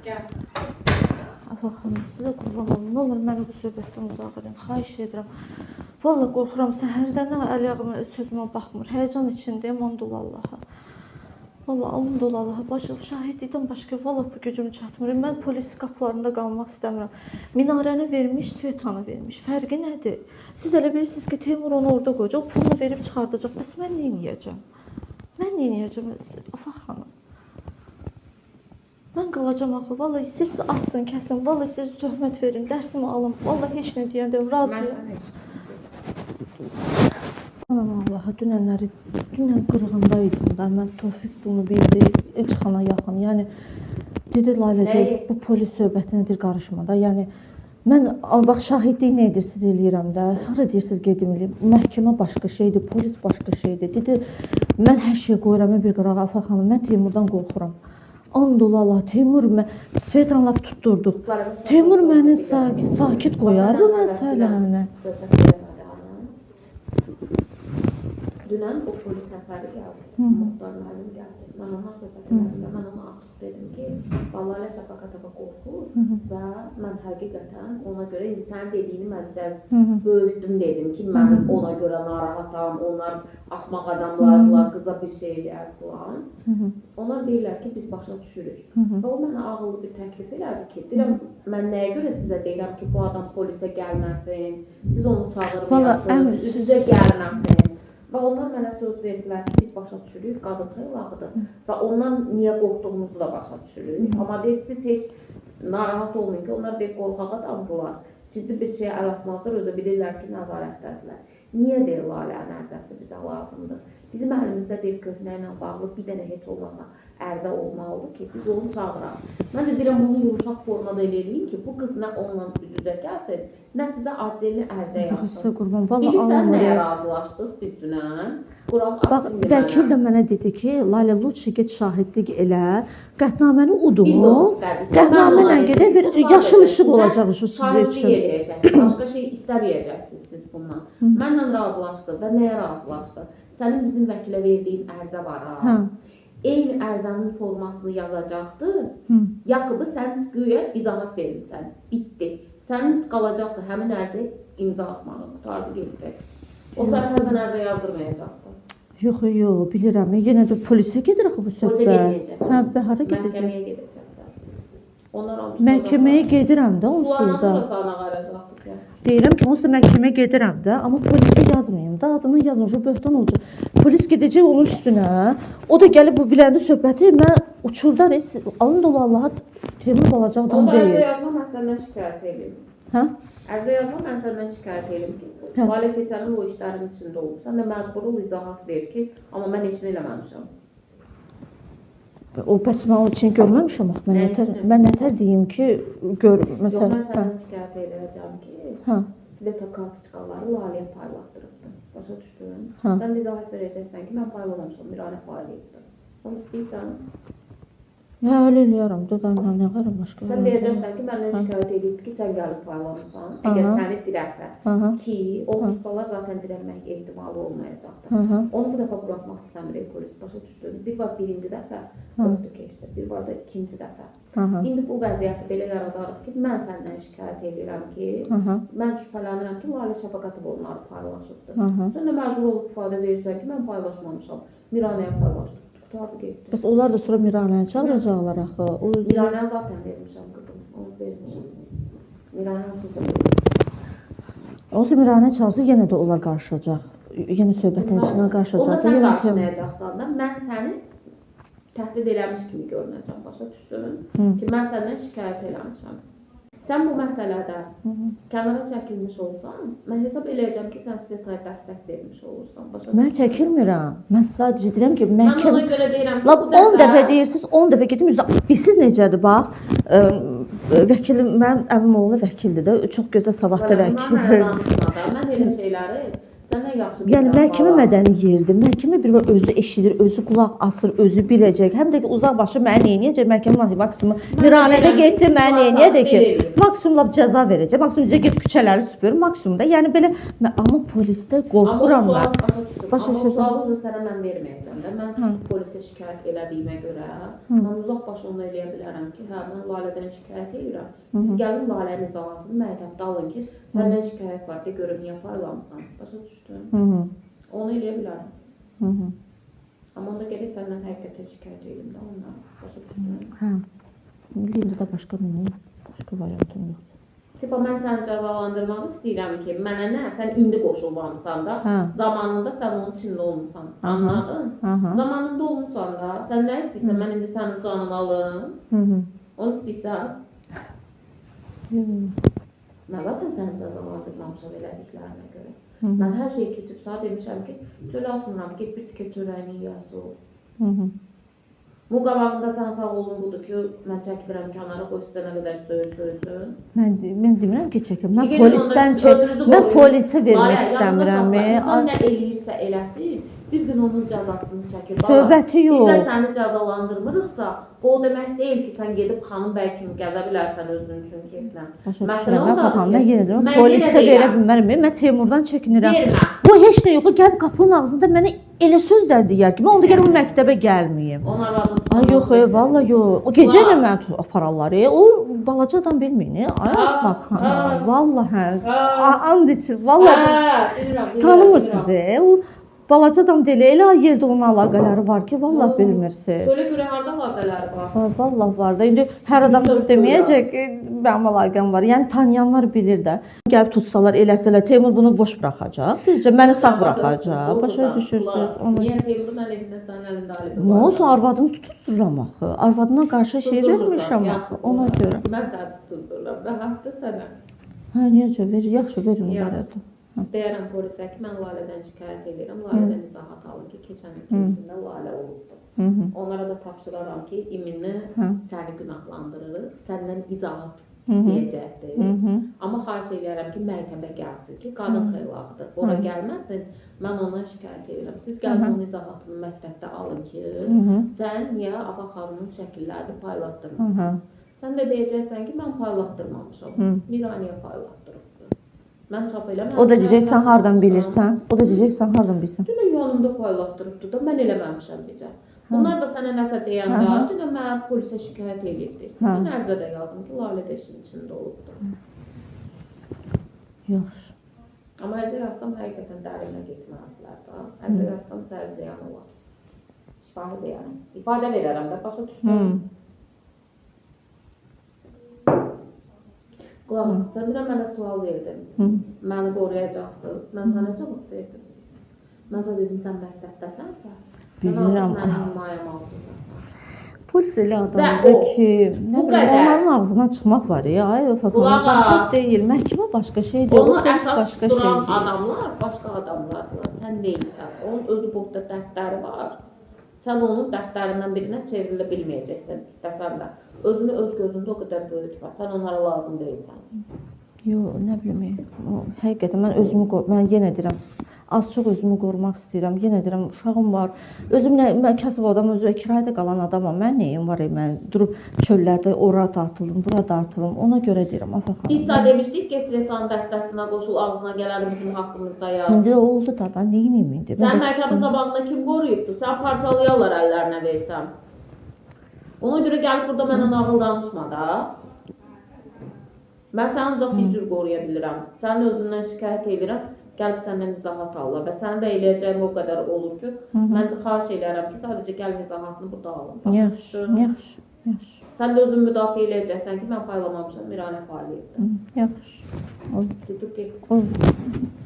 Gəl. Afaq xanım, sizə qurban olum. Nə olur məni bu söhbətdən uzaq edin. Xahiş edirəm. Vallahi qorxuram. Səhərdən əl-ayağıma sözümə baxmır. Həyəcan içindəyim, and ol Allaha. Vallahi and ol Allaha. Başı şahidlikdən başqa vallahi bu gücüm çatmır. Mən polis qapılarında qalmaq istəmirəm. Minarəni vermiş, Svetanı vermiş. Fərqi nədir? Siz elə bilirsiniz ki, Teymur onu orada qoyacaq, o pulunu verib çıxardacaq. Bəs mən nə edəcəm? Mən nə edəcəm, Afaq xanım? Mən qalacam axı. Vallahi istəyirsiz atsın, kəsin. Vallahi siz töhmət verin, dərsimi alın. Vallahi heç nə deyən deyim, Mən razıyam. sənə heç Anam Allaha, dünənləri, dünən qırığında idim da. Mən Tofiq bunu bildi, Elxana yaxın. Yəni dedi Lalə Nəyi? deyir, bu polis söhbətinə deyir qarışma da. Yəni mən bax şahidlik nə edirsiniz eləyirəm də. Hara deyirsiniz gedim eləyim. Məhkəmə başqa şeydir, polis başqa şeydir. Dedi mən hər şeyi qoyuram bir qırağa Afaq xanım, mən Teymurdan qorxuram. And ola Allah, Teymur mən Svetanı lap tutdurduq. Teymur məni sakit qoyar bu məsələni. Söhbət eləmədi hanım. Dünən o polis nəfəri gəldi. Muxtar müəllim gəldi. Mən onunla söhbət elədim və mən ona açıq dedim ki, Lalə Şəfəqətova qorxur və mən həqiqətən ona görə indi sənin dediyini mən biraz böyütdüm dedim ki, mən ona görə narahatam, onlar axmaq adamlardılar, qıza bir şey eləyər filan. Onlar deyirlər ki, biz başa düşürük. Və o mənə ağıllı bir təklif elədi ki, deyirəm, mən nəyə görə sizə deyirəm ki, bu adam polisə gəlməsin, siz onu çağırmayasınız, üz-üzə gəlməsin. Və onlar mənə söz verdilər ki, biz başa düşürük, qadın xeylaxıdır və ondan niyə qorxduğumuzu da başa düşürük. Amma deyir, siz heç narahat olmayın ki, onlar bir qorxaq adamdılar. Ciddi bir şeyə əl atmazlar, özü bilirlər ki, nəzarətdədirlər. Niyə deyir Lalənin ərzəsi bizə lazımdır? Bizim əlimizdə deyir köhnə ilə bağlı bir dənə heç olmasa ərzə olmalıdır ki, biz onu çağıraq. Mən də deyirəm, bunu yumşaq formada eləyin ki, bu qız nə onunla üz-üzə gəlsin, nə sizə acelini ərzə Yox, yazsın. sizə qurban, vallahi Bilirsən alınmır. nəyə razılaşdıq biz dünən? Quraq Bax, atsın vəkil də mənə dedi ki, Lalə lutşi get şahidlik elə, qətnaməni udun. Biz də onu istədik. Qətnamə ilə Mən ona gedək, dedim, ver, bu yaşıl sadəcə işıq sizə olacaq şu sizə şahidlik üçün. eləyəcək. Başqa şey istəməyəcəksiniz siz bundan. Mənlə razılaşdı və nəyə razılaşdı? Sənin bizim vəkilə verdiyin ərzə var ha. Hə. Eyni ərzənin formasını yazacaqdı. Yakıbı sən güya izahat vermisən. Bitdi. Sənin qalacaqdı həmin ərzəyə imza atmağın. Qurtardı getdi. O səhərdən ərzə yazdırmayacaqdı. Yox, yox, bilirəm. Yenə də polisə gedir axı bu Polisə söhbət. getməyəcək. Hə, hara gedəcək? Məhkəməyə gedəcəksən. Onlar onu tutacaqlar. Məhkəməyə gedirəm də onsuz Ondan da. sonra sana qaracaqdıq ya. Deyirəm ki, onsuz da məhkəməyə gedirəm də, amma polisə yazmayım da, adını yazın, o böhtan olacaq. Polis gedəcək onun üstünə. O da gəlib bu biləndə söhbəti mən uçurdar, alın dolu Allaha Teymur balaca adam Onda ərzə deyil. yazma, mən səndən şikayət eləyim. Hə? Ərzə yazma, mən səndən şikayət eləyim ki, Hə. Lalə Keçənin o işlərin içində olub. Sən də məcbur ol izahat ver ki, amma mən heç nə eləməmişəm. O bəs mən o üçün görməmişəm axı. Mən Nə nətər üçün? mən nətər deyim ki, gör Yox, məsələn. mən səndən şikayət eləyəcəm ki, Hə. Sveta kartoçkaları Laləyə paylatdırıbdı. Başa düşdün? Hə. Sən də izahat verəcəksən ki, mən paylamamışam, Miranə paylayıbdı. Onu istəyirsən, Nə öyle eləyərəm də, da nə qarım başqa. sən deyəcəksən ki, məndən şikayət eləyibdi ki, sən gəlib paylamısan. Əgər Aha. səni dirəsə Aha. ki, onu tutsalar zaten dirənmək ehtimalı olmayacaqdır. Aha. Onu bu dəfə buraxmaq istəmirik polis. Başa düşdün? Bir var birinci dəfə ötdü keçdi, bir var da ikinci dəfə. Aha. İndi bu vəziyyəti belə yaradarıq ki, mən səndən şikayət edirəm ki, Aha. mən şübhələnirəm ki, Lalə Şəfəqətova onları paylaşıbdır. Aha. Sən də məcbur olub ifadə verirsən ki, mən paylaşmamışam. Miranəyə paylaşdım. Qurtardı getdi. Bəs onlar da sonra Miranəni çağıracaqlar axı. O Miranəyə zaten vermişəm qızım. Onu vermişəm. Miranə onsuz da vermişəm. Onsuz Miranə çağırsa yenə də onlar qarışacaq. Yenə söhbətin içinə qarışacaq. Onda sən Yenə qarşılayacaqsan da, mən səni təhdid eləmiş kimi görünəcəm, başa düşdün? Ki, mən səndən şikayət eləmişəm. Sən bu məsələdə kənara çəkilmiş olsan, mən hesab eləyəcəm ki, sən Svetaya dəstək vermiş olursan, başa Mən düşdün? çəkilmirəm. Mən sadəcə deyirəm ki, Mən məhkəmə ona görə deyirəm ki, Lap bu 10 dəfə deyirsiniz, 10 dəfə gedim üzə. Bilsiz necədir bax? Vəkilim mənim əmim oğlu vəkildir də, çox gözəl savadlı Mənə vəkil. danışma da, mən elə şeyləri Səndən yaxşı Yəni məhkəmə mədəni yerdir. Məhkəmə bir var özü eşidir, özü qulaq asır, özü biləcək. Həm də ki uzaq başı mənə neyniyəcək? Məhkəmə maksimum viranədə getdi, mənə neyniyəcək ki? Maksimum lap cəza verəcək. Maksimum deyəcək get küçələri süpür, maksimum da. Yəni belə amma polisdə qorxuram mən. Başa düşürsən? Sualı sənə mən verməyəcəm də. Mən polisə şikayət elədiyimə görə mən uzaq başı onu eləyə bilərəm ki, hə mən Lalədən şikayət edirəm. Siz gəlin Lalənin izahatını məktəbdə alın ki, səndən şikayət var, de görüm niyə paylamısan. Başa düşdün? Onu eləyə bilərəm. Amma onda gələk səndən həqiqətən şikayət edim də ondan. Başa düşdün? Hə. İndi də başqa neyim? Başqa variantım yoxdur. Tipa, mən səni cəzalandırmaq istəyirəm ki, mənə nə? Sən indi qoşulmamısan da, zamanında sən onun içində olmusan. Anladın? Zamanında olmusan da, sən nə istəyirsən? Mən indi sənin canını alım. Onu istəyirsən? Mən zaten səni cəzalandırmamışam elədiklərinə görə. Mən hər şeyi keçib sağ demişəm ki, çölə atmıram, get bir tikə çörəyini yiyəsi ol. Bu qabağında sən sağ olun budur ki, mən çəkilirəm kənara, qoy sizə nə qədər söyürsün. Mən demirəm ki, çəkiləm. Mən polisdən mən polisə vermək istəmirəm. İnsan nə eləyirsə eləsin, bir gün onun cəzasını çəkir. Söhbəti yox. Biz də səni cəzalandırmırıqsa, bu o demək deyil ki, sən gedib xanım bəy kimi gəzə bilərsən özün üçün keyflə. Başa düşürəm, mən yenə deyirəm, polisə verə bilmərəm. Mən Teymurdan çəkinirəm. Bu heç nə yox, gəlib qapının ağzında mənə elə sözlər deyər ki, mən onda gəlib o məktəbə gəlməyim. Ay yox, valla yox. O gecə ilə məni apararlar. O balaca adam bilməyin. Ay bax, valla hə. And içir, valla tanımır sizi. O balaca adam deyil, elə yerdə onun əlaqələri var ki, vallah bilmirsiniz. Söylə görə harda əlaqələri var? Vallah var da. İndi hər adam deməyəcək ki, mənim əlaqəm var. Yəni tanıyanlar bilir də. Gəlib tutsalar, eləsələr, Teymur bunu boş buraxacaq. Sizcə məni sağ buraxacaq? Başa düşürsünüz? Niyə Teymurun əlində sənin əlində alibi var? Nə olsun, arvadını tutdururam axı. Arvadına qarşı şey vermişəm axı, ona görə. Mən səni tutdururam, rahatdır sənə. Hə, niyəcə verir? Yaxşı, verin barədə. Deyərəm polisə ki, mən Lalədən şikayət edirəm, Lalədən izahat alın ki, keçən il içində Lalə olubdur. Onlara da tapşıraram ki, iminli səni günahlandırırıq, səndən izahat istəyəcəkdir. Amma xahiş edirəm ki, məktəbə gəlsin ki, qadın xeylaqdır. Ora gəlməsin, mən ona şikayət edirəm. Siz gəlin onun izahatını məktəbdə alın ki, sən niyə Afa xanımın şəkillərini paylatdırmırsan? Sən də deyəcəksən ki, mən paylatdırmamışam, Miraniyə paylatdırıbdır. Mən çap eləməmişəm. O da deyəcək, sən hardan bilirsən? O da deyəcək, sən hardan bilirsən? Dünən yanımda paylatdırıbdır da, mən eləməmişəm deyəcək. Bunlar da sənə nəsə deyəndə, dünən mənə polisə şikayət eləyibdir. Sən ərizə də yazdım ki, Lalə də işin içində olubdur. Yaxşı. Amma ərizə yazsam həqiqətən dərinə getməzdilər da. Ərizə yazsam sənə ziyan olar. Şifahi deyərəm. İfadə verərəm də, başa düşdüm. Qulaq as, sən dünən mənə sual verdin. Məni qoruyacaqsınız. Mən sənə cavab verdim. Mən sənə dedim, sən məktəbdəsənsə, sən artıq mənim himayəm altındasan. Polis elə adamdır ki, nə bilim, onların ağzından çıxmaq var ya, ay Fatma, deyil, məhkəmə başqa şeydir, o polis başqa şeydir. Onu əsas duran adamlar başqa adamlardılar, sən deyilsən. Onun özü boyda dərdləri var. Sən onun dərdlərindən birinə çevrilə bilməyəcəksən, istəsən də. Özünü öz gözündə o qədər böyütmə, sən onlara lazım deyilsən. Yox, nə bilim, həqiqətən mən özümü, mən yenə deyirəm, az çox özümü qorumaq istəyirəm, yenə deyirəm, uşağım var, özümlə, mən kasıb adam, özü kirayədə qalan adamam, mən neyim var, mən durub çöllərdə ora dartıldım, bura dartıldım, ona görə deyirəm, Afa xanım. Biz də demişdik, get Svetanın dəstəsinə qoşul, ağzına gələni bizim haqqımızda yaz. İndi də oldu da, neyiniyim indi? Sən məktəbin qabağında kim qoruyubdu? Sən parçalayarlar əllərinə versəm. Ona görə gəlib burada mənə nağıl danışma da. Mən səni ancaq bir cür qoruya bilirəm. Sənin özündən şikayət edirəm, gəlib səndən izahat alırlar və sənin də eləyəcəyim o qədər olur ki, mən də xahiş eləyərəm ki, sadəcə gəlin izahatını burada alın. Yaxşı, yaxşı, yaxşı. Sən də özünü müdafiə eləyəcəksən ki, mən paylamamışam, Miranə paylayıbdır. Yaxşı. Götür, get. Oldu.